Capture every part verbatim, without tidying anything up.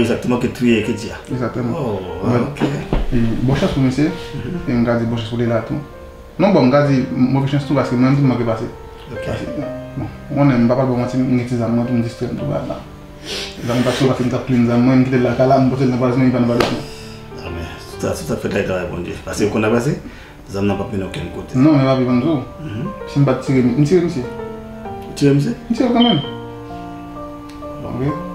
Egzakteman, ke touye Ketty a. Egzakteman. Oh, ah, ok. E, bon chans pou misye. Mhm. E m ka di bon chans pou li la tou. Non, bon, m ka di move chans tou, paske mwen menm tou m manke pase. Ok. Paske, bon, ou konnen, m pa pral ba w manti, m gen ti zam mwen tou, m distrè m tou, ba la. Zam mwen pa sou, paske m t ap clean zam mwen, m kite l lakay la, m pote l nan valiz mwen, li pa nan valiz mwen. Ah, men, tout sa, tout sa fèt la, e travay Bondye. Paske ou konn sa pase, zam nan p ap mennen okenn kote. Non, men papi, ban m di w. Mhm. Si m pa t tire, m tire misye. Ou tire misye? M tire l kanmenm. Bon. Ok.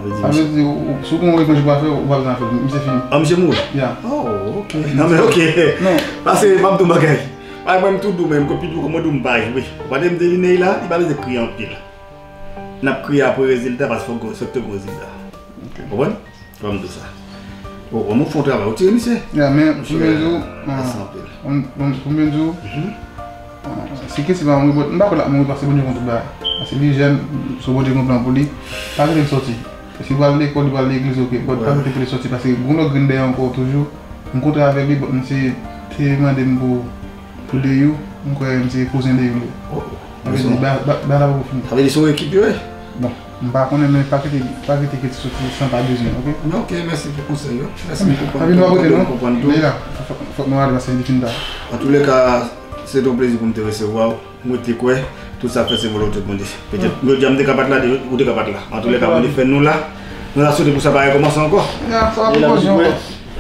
Sa vle di, sa vle di, ou, ou, si w gen yon revanj pou w fè, ou pa bezwen fè l. Misye fini. Ah, misye mouri? Ya. Oh, ok. Non, men ok. Non. Paske, m ap di w bagay. Ay, mwen, m tou dou, men m pi dou, kòman dou m pa jwe. Ou pa tande m te di Neila, li pa bezwen kriye anpil. N ap kriye apre rezilta, paske fòk, fòk te gen rezilta. Ok. Konprann? Fò m di w sa. Bon, bon, nou fè yon travay. Ou tire misye? Ya, men, pou m di w, mèsi anpil. Bon, bon, pou m di w, si Ketty pa mouri, bon, m pa kwè l ap mouri paske Bondye konn tout bagay. Paske li jèn, so Bondye gen plan pou li. Pa kite l sòti. Si l pral lekòl, li pral legliz, ok. But pa kite pou li sòti paske gen lòt grenn dèyè ankò toujou. M kontre avèk li, but misye te mande m pou, pou Deyou. M kwè misye kouzen Deyou li. Sa vle di, ba, ba, ba la pou fini. Sa vle di se yon ekip yo ye? Bon, m pa konnen, men pa kite, pa kite Ketty soti san pa bezwen, ok? Men ok, mèsi pou konsèy yo. Mèsi, m konprann tou, m konprann tou. Li la, fòk, fòk nou ale paske li fin ta. Antouleka, se te yon plezi pou m te resevwa w. Mwen te kwè, tout sa fèt se volonte Bondye. Petèt, jodi a m te ka pa t la, ou te ka pa t la. Antouleka, Bondye fè nou la. Nou la swete pou sa pa rekòmanse ankò. Ya, sa va pou Bondye ankò.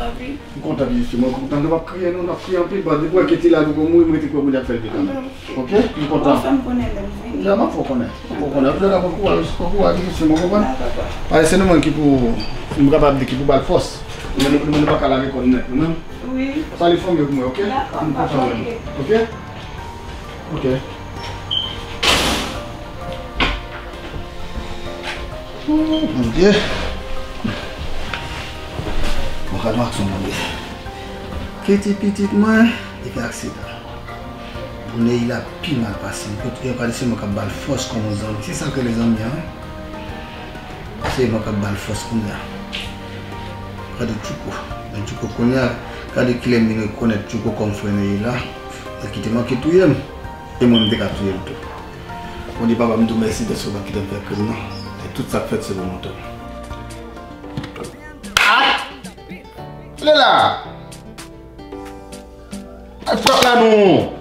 M kontan, byen si, mwen kontan. Nou p ap kriye, non, n ap kriye anpil, but depi w wè Ketty la, nou gon mouri, mwen te kwè Bondye ap fè l byen kanmenm. Ok? M kontan. Ou fè m konnen lè m vini. Ya, m ap fè w konnen. M ap fè w konnen. Antouleka, bon kouraj, bon kouraj, byen si, mwen konprann. Ay, se nou menm ki pou, m kapab di ki pou ba l fòs. Men nou, nou, nou pa ka lage kò n nèt, nou menm. Wi. Pale fanmi w pou mwen, ok? Dakò, m kontan wè nou. Ok? Ok. Oh, Bondye. Bon, gad yon aksyon, Bondye. Ketty pitit mwen, li fè aksidan. Pou Neila pi mal pase. Yo pa di se mwen k ap ba l fòs kòm yon zanmi. Se sa k rele zanmi an, wi. Se mwen k ap ba l fòs kounye a. Gade Tchouko. Men Tchouko kounye a, gade kilè m vin rekonèt Tchouko kòm frè Neila. Li kite manke touye m. E mwen, m te ka touye l tou. Bondye papa, m di w mèsi dèske w pa kite m fè krim nan. E tout sa k fèt se volonte w. Ah! Lè la! Ay, frap la non!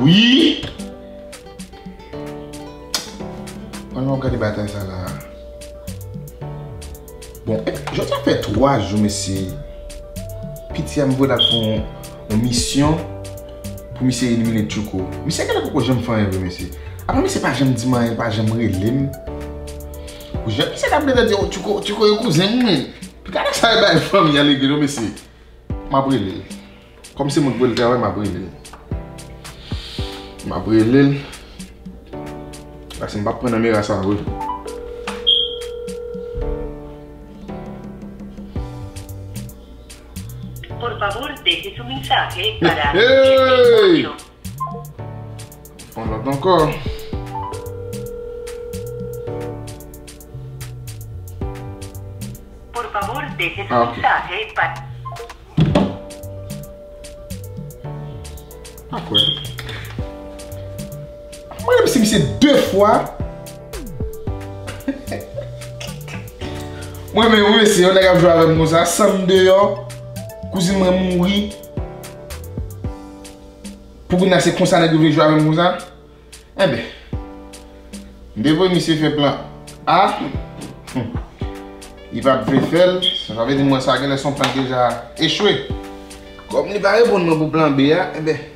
Wi! Ann nou gade batay sa la. Bon, jodi a fè twa jou, mesye. Piti a m voye l al fè yon, yon misyon pou misye elimine Tchouko. Misye genlè poko janm fè anyen vre, mesye. Apa misye pa janm di m anyen, pa janm rele m. Ou jwenn misye t ap plede di, "Oh, Tchouko, Tchouko e kouzen mwen." Gade sa e bay fanmi a lege non, mesye. M ap rele l. Kòm se mwen k voye l travay, m ap rele l. M ap rele l. Paske m p ap pran nan mera sa vre. Por favor, deje su mensaje para... Hey! Yon lòt ankò. Por favor, deje su... Ah, ok. Mensaje pa... Pa kwè. Mwen menm si misye de fwa. Mwen menm, wi, mesye, yon nèg ap jwe avè m konsa, san m deyò, kouzin mwen mouri. Pou kounye a, se konsa nèg yo vle jwe avè m konsa? Enben, m te voye misye fè plan A. Li pa t vle fè l, sa vle di mwen sa genlè se yon plan ki deja echwe. Kòm li pa reponn mwen pou plan B a, enben,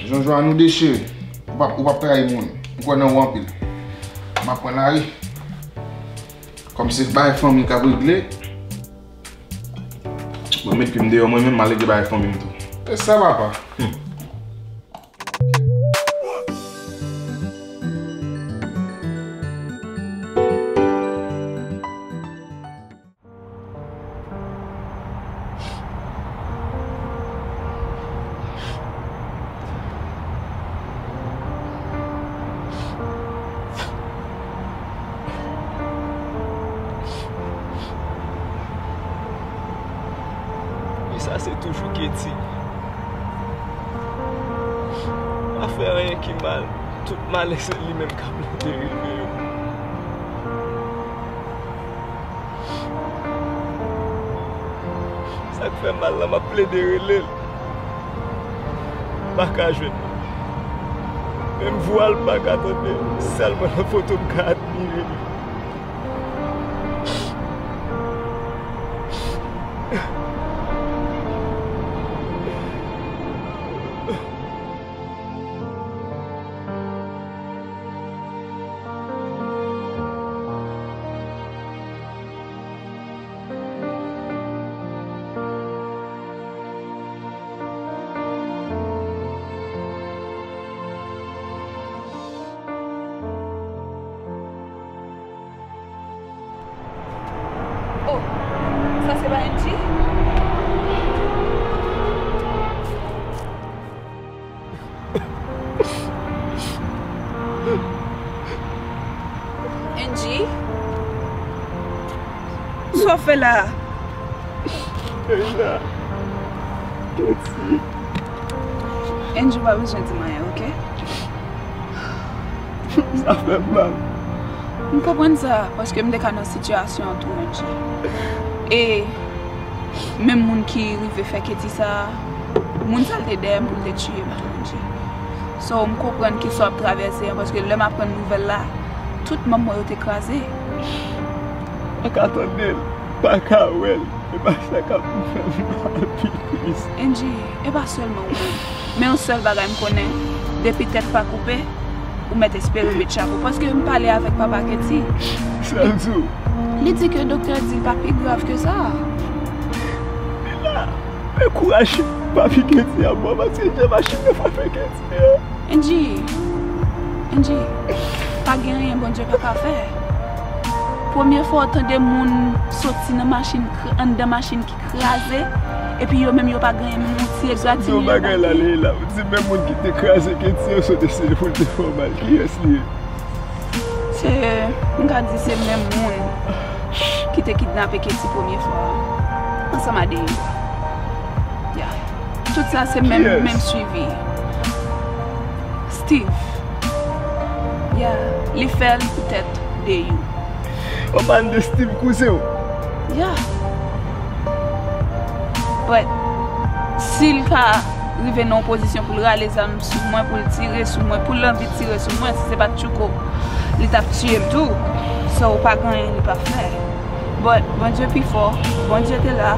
Jan jwa nou dechire. Ou p ap, ou p ap trayi moun. M kwè nan ou anpil. M ap pran lari. Kòm se bagay fanmi k ap regle, mwen met pye m deyò mwen menm, m al regle bagay fanmi m tou. E sa, papa. Hmm. E sa se toujou Ketty. Pa fè anyen ki mal. Tout malè se li menm k ap leve rive yo. Fè mal la, m ap plede rele l. M pa ka jwenn li. Menm vwa l, m pa ka tande. Sèlman nan foto m ka admire li. Oh, sa se pa Angie? Angie? Sa w fè la a? Keyla. Keti. Angie, ou pa bezwen di m anyen, oke? Sa fè m mal. M konprann sa, paske m te ka nan sitiyasyon an tou, Angie. E menm moun ki rive fè Keti sa, moun sa l te dèyè m pou l te tiye m tou, Angie. So, m konprann kisa w ap travèse an, paske lè m aprann nouvèl la, tout manm mwen yo te kraze. Pa ka tande l, pa ka wè l. E pa sa k ap fè m mal pi plis. Angie, e pa sèlman ou menm. Men yon sèl bagay m konnen, depi tèt pa koupe, ou mèt espere met chapo. Paske m pale avèk papa Keti. Sa l di w? Li di ke doktè di l pa pi grav ke sa. Keyla, men kouraj papi Keti a bon, paske jan machin nan frape Keti a. Angie, Angie, pa gen anyen Bondye pa ka fè. Premye fwa w tande moun soti nan machin, kr- anndan machin ki kraze, epi yo menm yo pa genyen menm yon ti egratignen yo pa gen. Bagay la, Keyla, ou di menm moun ki te kraze Keti yo sot eseye pou l te fè w mal. Kiyès li ye? Se, m ka di se menm moun ki te kidnape Keti premye fwa a, ansanm a Deyou. Ya. Tout sa se menm, menm swivi. Steve. Ya, li fè l poutèt Deyou. W ap pale de Steve kouzen w? Ya. But, si l ka rive nan yon pozisyon pou l rale zam sou mwen, pou l tire sou mwen, pou l anvi tire sou mwen, si se pa t Tchouko, li t ap tiye m tou. So, pa gen anyen li p ap fè. But, Bondye pi fò, Bondye te la.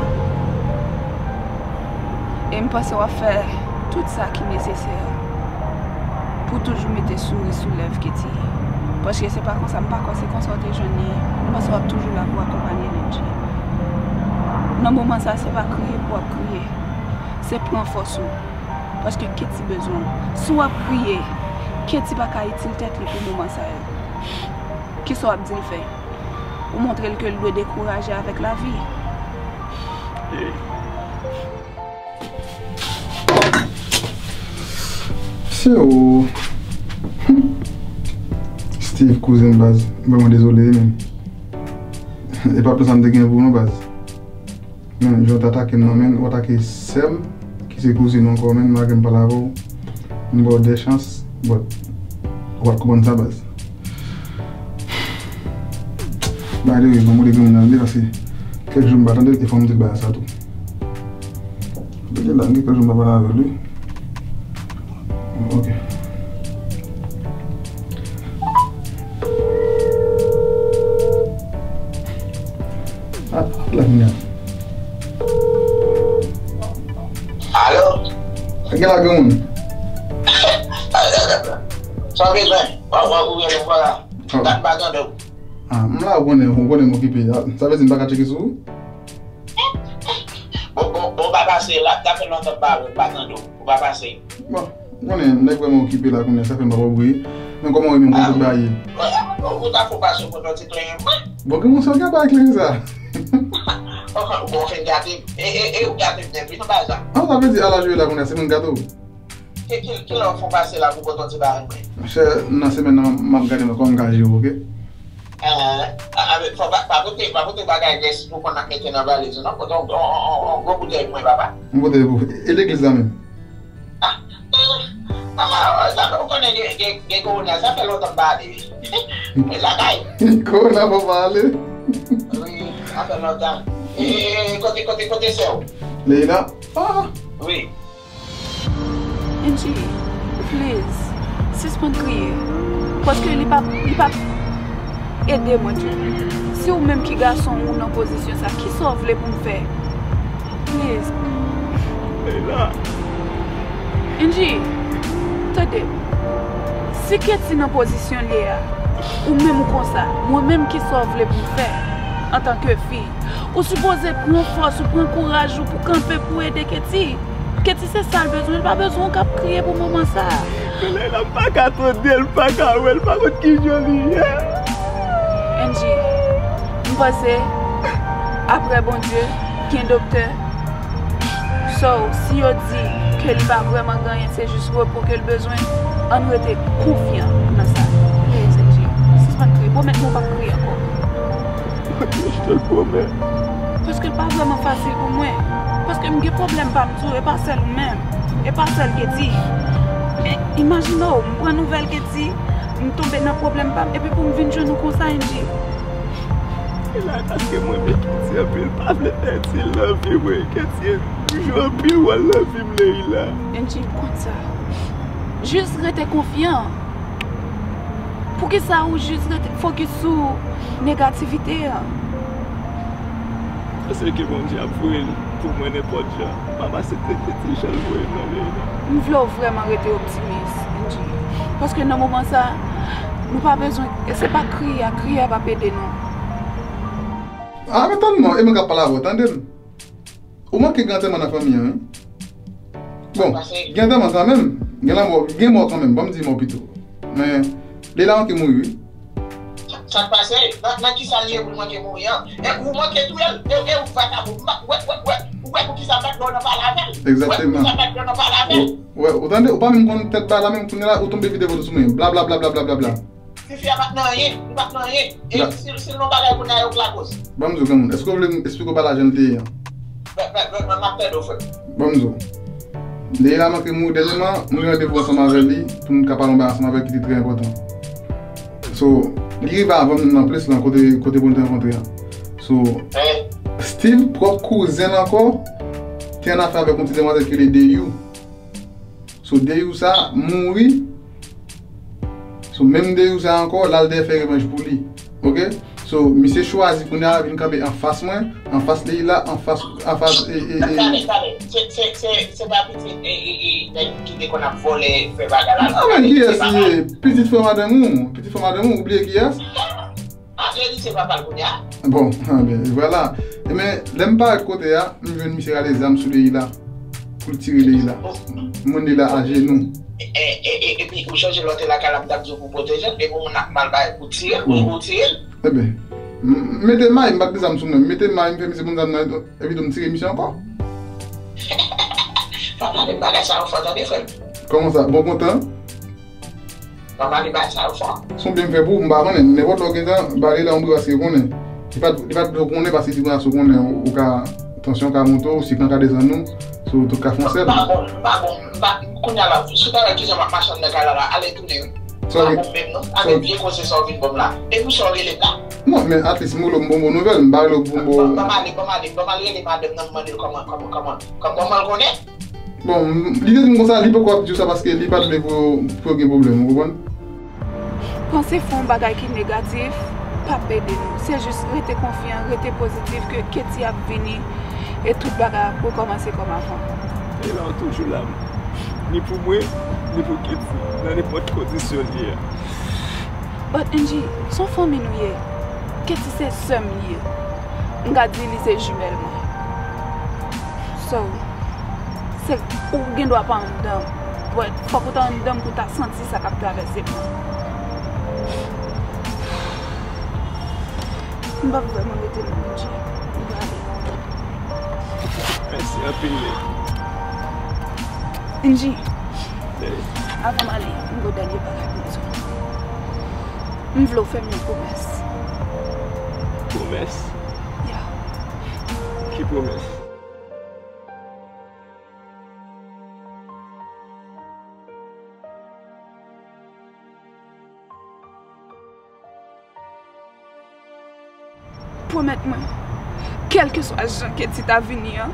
E m panse w ap fè tout sa ki nesesè pou toujou mete souri sou lèv Keti. Paske se pa konsa, m pa kwè se konsa w te jwenn li. M panse w ap toujou la pou akonpanye Angie. Nan moman sa, se pa kriye pou w ap kriye. Se pran fòs ou. Paske Keti bezwen w. Si w ap kriye, Keti pa ka itil tèt li pou moman sa yo. Kisa w ap di l fè? Ou montre l ke l dwe dekouraje avèk lavi. Se ou. Steve, kouzen m, baz. Mwen, mwen dezole, wi, men. E pa plan sa m te gen pou nou, baz. Men, jan w t atake m nan, men, ou atake sè m, ki se kouzin ou ankò, men, malgre m pale avè w, m ba w de chans, but, ou pa t konprann sa, baz. By the way, ban m rele granmoun nan, paske kèk jou m pa tande l, e fò m di l bagay sa tou. Depi la, m gen kèk jou m pa pale avè l, wi. Ok. Ah, la kounya. Alo? Gen la, granmoun. Sa w bezwen? W ap, w ap ouvri yon fwa la. Dat m pa tande w. Ah, m la, ou konnen, ou konnen m okipe. Ah, sa vle di m pa ka tcheke sou ou? Bon, bon, bon, pa pase la, sa fè lontan m pa wè w, m pa tande w, ou pa pase. Bon, ou konnen, nèg vrèman okipe la kounye a, sa fè m pa wè w wi. Men kòman w ye menm, kòman tout bagay ye? Ou ta fè w pase w konn yon ti plenyen mwen. Bon, gen moun sa w gen pa eklere sa. Bon, ou fin gate m. E, e, e, ou gate m nèt wi, nou pa sa. An, sa vle di a laj ou ye la kounye a, se moun gate w? Ki, ki, kilè w fè w pase la pou konn yon ti bagay mwen? Monchè, nan semèn nan, m ap gade mwen kòman m ka jere w, oke? Eh, a, a, fò pa, pa pote, pa pote bagay gès pou konn ap mete nan valiz ou non. Pote yon, yon, yon, yon gwo boutèy pou mwen, papa. Yon boutèy pou, e legliz la menm? Ah, eh, ah, sa fè, ou konnen gen, gen, gen kowona, sa fè lontan m pa ale. Mwen lakay. Kowona fò pa ale. Wi, sa fè lontan. E, e, e, kote, kote, kote sè w? Leila? Ah! Wi. Angie, please, sispann kriye. Paske li p ap, li p ap ede mwen ditou. Si ou menm ki gason ou nan pozisyon sa, kisa w vle pou m fè? Please. Leila. Angie, tande. Si Ketty nan pozisyon l ye a, ou menm ou konsa, mwen menm kisa w vle pou m fè antanke fi? Ou sipoze pran fòs ou, pran kouraj ou pou kanpe, pou ede Ketty. Ketty se sa l bezwen, l pa bezwen w k ap kriye pou moman sa a. Men Leila, m pa ka tande l, m pa ka wè l, m pa konn kijan li ye. Angie, m panse, apre Bondye, gen doktè. So, si yo di ke li pa vrèman gen anyen, se jis repo ke l bezwen, ann rete konfyan nan sa. Please, Angie, sispann kriye. Pwomèt mwen w p ap kriye ankò. Mwen te jete l pwomèt. Paske l pa vrèman fasil pou mwen. Paske m gen pwoblèm pa m tou, e pa sèl ou menm. E pa sèl Ketty. E, imajine w, m pran nouvèl Ketty, m tonbe nan pwoblèm pa m, epi pou m vin jwenn ou konsa, Angie. Leila, paske mwen renmen Ketty anpil, m pa vle pèdi l nan vi mwen. Ketty jwe anpil wòl nan vi m, Leila. Angie, m konn sa. Jis rete konfyan. Poukisa ou jis rete fokis sou negativite an? Paske Bondye ap voye l pou mwen nenpòt jan. M ap aksepte Ketty jan l voye m nan, Leila. M vle w vrèman rete optimis, Angie. Paske nan moman sa, nou pa bezwen, e se pa kriye a, kriye a p ap ede nou. Ah, men tann non, e mwen k ap pale avè w, tande m. Ou manke gen antèman nan fanmi an, wi. Bon, gen antèman kanmenm. Gen lanmò, gen mò kanmenm. Ban m di mò pito. Men, Leila manke mouri, wi. Sa, sa k pase? Nan, nan kisa l ye pou l manke mouri an? E ou manke touye l? E, e ou vakabon? M pa, wè, wè, wè, ou wè pou kisa m pa t ba w nan pale avè l? Ou wè pou kisa m pa t ba w nan pale avè l? Wè, ou tande, ou pa menm konn tèt ba la menm, kounye la, ou tonbe vide vòt sou mwen. Bla, bla, bla. Tifi a pa t nan anyen, li pa t nan anyen. E si, si l nan bagay kounye a, yo k lakoz. Ban m di w, granmoun, èske w vle m esplike w bagay la jan l te ye an? Ban m di w. Leila manke mouri dènyèman, mwen gen randevou ansanm avè li pou m ka pale yon bagay ansanm avè l ki te trè enpòtan. So, li rive avan m nan ples lan kote, kote pou n te rankontre an. So, Steve, pwòp kouzen l ankò, te annafè avèk yon ti demwazèl ki rele Deyou. So, Deyou sa mouri. So, menm Deyou sa ankò, l al dèyè fè revanj pou li. Oke? So, misye chwazi kounye a vin kanpe anfas mwen, anfas Leila, anfas, anfas, e, e, e. Tande, tande. Se, se, se, se pa pitit, e, e, e, nèg ki te konn ap vòlè, fè bagay la. Ah, men kiyès li ye? Pitit frè madanm ou? Pitit frè madanm ou? Ou bliye kiyès? Ah, Jerry se papa l kounye a. Bon, ah ben, vwala. E men, lè m parèt kote a, m jwenn misye rale zam sou Leila. Pou l tire Leila. M jwenn Leila ajenou. E, e, e, epi ou chanje lòt lakay la, m t ap di w pou pwoteje l, epi moun ap mal bay, ou tire l, ou, ou tire l. Eben, m, m mete may, m pa t gen zam sou mwen. M mete may, m fè misye pran zam nan, epi tou m tire misye ankò. Pa pale m bagay sa yo fò tande, frè m. Kòman sa? Bon kontan? Pa pale bagay sa yo fò. Se yon byen m fè pou ou, m pa konnen. Nenpòt lè w gen tan, ba Leila yon bri paske konnen. Li pa t, li pa t vle w konnen paske li di konsa si w konnen, ou ka, tansyon ka monte w, sik lan ka desann ou, so tout ka fè yon sèl. M pa bon, m pa bon, m pa, kounye a la, si w ta wè kijan m ap mache anndan kay la la, ale tounen wi. M pa bon menm non, avèk vye koze sa w vin ban m la. E pou sa w rele m la. Non, men at least m rele w m ba w bon nouvèl, m pa rele w pou m ba w. Ban m ale, ban m ale, ban m al rele madanm nan, m mande l kòman, kòman, kòman, kòman l konnen. Bon, m, li te di m konsa, li poko ap di w sa paske li pa t vle pou, pou yo gen pwoblèm, ou konprann? Panse fè yon bagay ki negatif p ap ede nou. Se jis rete konfyan, rete pozitif ke Ketty ap vini e tout bagay ap rekòmanse kòm avan. Leila toujou la, ni pou mwen, ni pou Ketty, nan nenpòt kondisyon l ye a. But Angie, se yon fanmi nou ye. Ketty se sè m li ye. M ka di li se jimèl mwen. So, se, ou gen dwa pa anndan m, but fòk ou ta anndan m pou w ta santi sa k ap travèse m nan. M p ap vrèman rete non, Angie. M prale. Mèsi anpil, Lè. Angie, avan m ale, m gen yon dènye bagay pou m di w. M vle w fè m yon pwomès. Pwomès? Yeah. Ki pwomès? Pwomèt mwen, kèlkeswa jan Ketty ta vini an,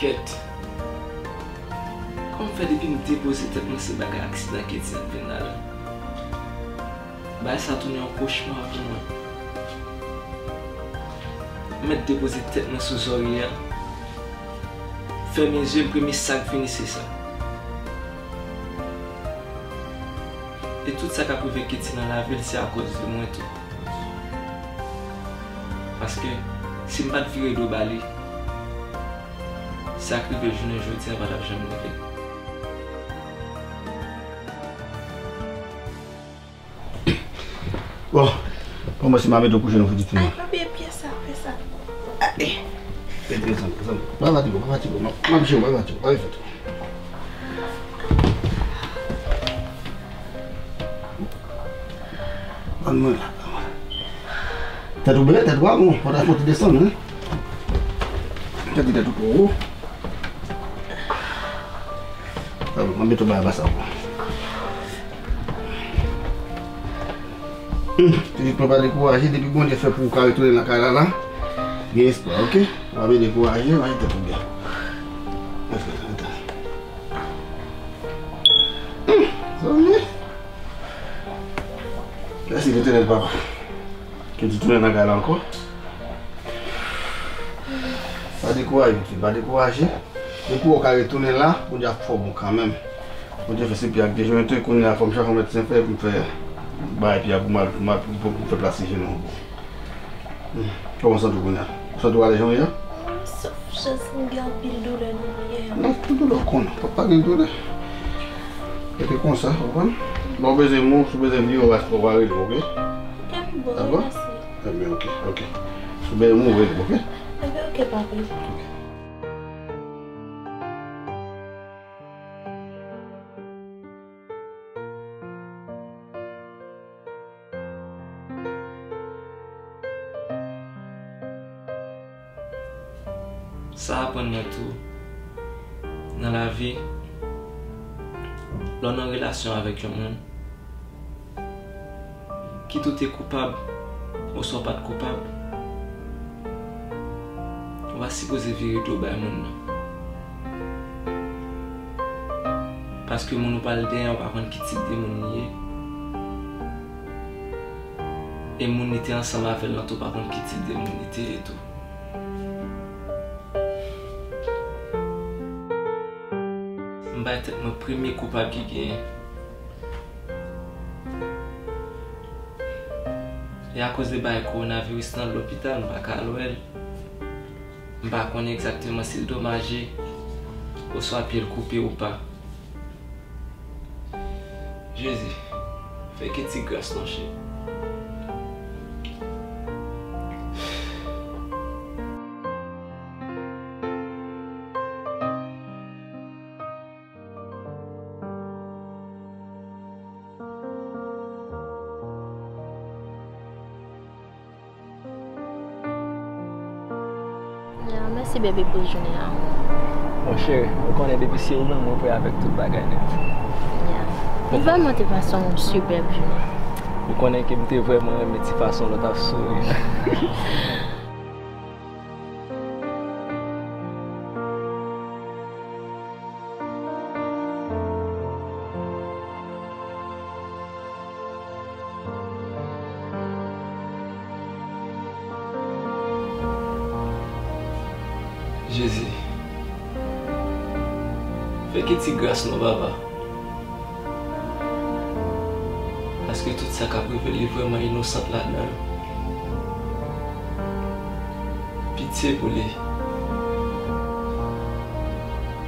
Kèt. Kòman fè depi m depoze tèt mwen se bagay aksidan Ketty ap vin la la? Bagay sa tounen yon kochma pou mwen. M mèt depoze tèt mwen sou zòrye a. Fèmen zye m, premye sa k vini se sa. E tout sa k ap rive Ketty nan lavi l se akoz de mwen tou. Paske si m pa t vire do ba li, sa k rive jounen jodi a pa t ap janm rive. Bon, bon, mwen si m a mete w kouche nan fouti tou. Ay, pa bliye pyès sa, pyès sa. Ay. Rete, zanmi, zanmi. Pa fatige w, pa fatige w. M ap, m ap jere w, pa fatige w, pa fatige w. Ban mwen la, ban mwen la. Tèt ou bèl, tèt ou a bon, fò w ta fè w ti desann, wi. Tèt ou, tèt ou twò wo. Sa bon, mwen mete w bay anba sa pou. Hmm, pitit mwen pa dekouraje, depi Bondye fè pou ou ka retounen lakay la, la, gen espwa, oke? Pa vle dekouraje, mete tèt ou byen. Rete, rete. Hmm, zanmi. Mèsi Letènèl, papa. Ke di tounen nan kay la ankò. Pa dekouraje, pitit, pa dekouraje. Depi w ka retounen la, Bondye ap fè w bon kanmenm. Bondye fè se pye ak de jou, men tou kounye a fò m chache yon medsen fè pou m fè bay pye a pou m al, pou m al, pou m fè plase jenou an. Hmm. Kòman w santi w kounye a? Ou santi w alèz jan w ye a? Sof jis m gen anpil doulè nan pye a. Non, tout doulè w konn. Fòk pa gen doulè. Rete konsa, w konprann? Lè w bezwen mou, si w bezwen vire, w va, w va rele m, oke? Oke, m bon, mèsi. Dakò? Ebyen, oke, oke. Si w bezwen mou, rele m, oke? Ebyen, oke, papi. Oke. Sa aprann mwen tou, nan lavi, lè w nan relasyon avèk yon moun, kit ou te koupab oswa w pa t koupab, ou pa sipoze vire do bay moun nan. Paske moun ou pral dèyè, ou pa konn ki tip de moun li ye. E moun li te ansanm avè l lan tou, ou pa konn ki tip de moun li te ye tou. M bay tèt mwen premye koupab ki genyen. E akoz de bagay kowonaviris lan, lopital, m pa ka al wè l. M pa konnen egzakteman si l domaje, oswa pye l koupe ou pa. Jezi, fè Ketty gras non, cheri. Ya, mèsi, bebe, pou jounen an. Mon cheri, ou konnen depi se ou menm, mwen prè avèk tout bagay nèt. Ya. M vrèman te pase yon sipèb jounen. Ou konnen ke m te vrèman renmen ti fason lè w t ap souri. Jezi, fè Ketty gras non, Papa. Paske tout sa k ap rive l, li vrèman inosant ladan l. Pitye pou li.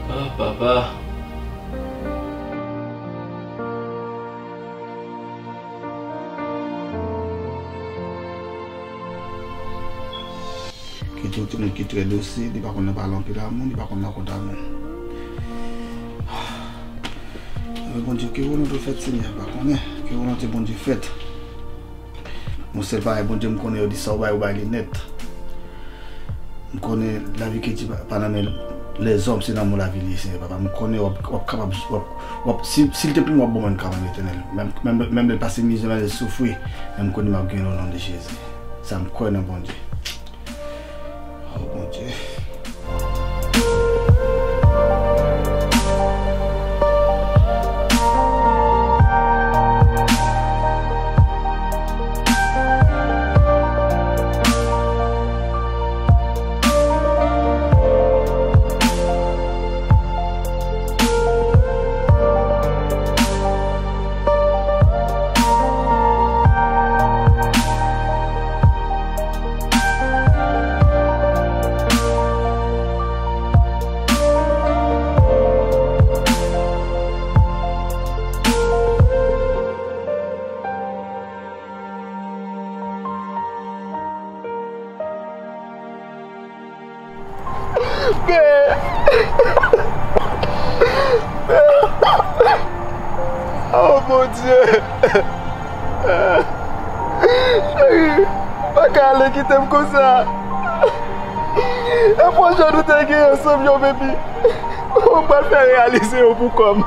Ah, Papa. Ketty yon timoun ki trè dosil, li pa konn nan pale anpil a moun, li pa konn nan kont a moun. Bondye, ke volonte w fèt, Senyè, m pa konnen. Ke volonte Bondye fèt. Yon sèl bagay, Bondye, m konnen yo di sa w bay, ou bay li nèt. M konnen lavi Ketty pa, pa nan men lèzòm, se nan men w lavi li ye, Senyè Papa. M konnen w ap, w ap kapab, w ap, w ap, si, si l te pou mwen, w ap ban mwen kanmenm, Letènèl. Menm, menm, menm lè l pase mizè, menm lè l soufri, men m konnen m ap genyen l o non de Jezi. Sa m kwè nan Bondye. O Bondye. Oh, Bondye! Cheri, pa ka ale kite m konsa. E pwojè nou te gen ansanm yo, baby. Ou pral fè reyalize yo pou kò m.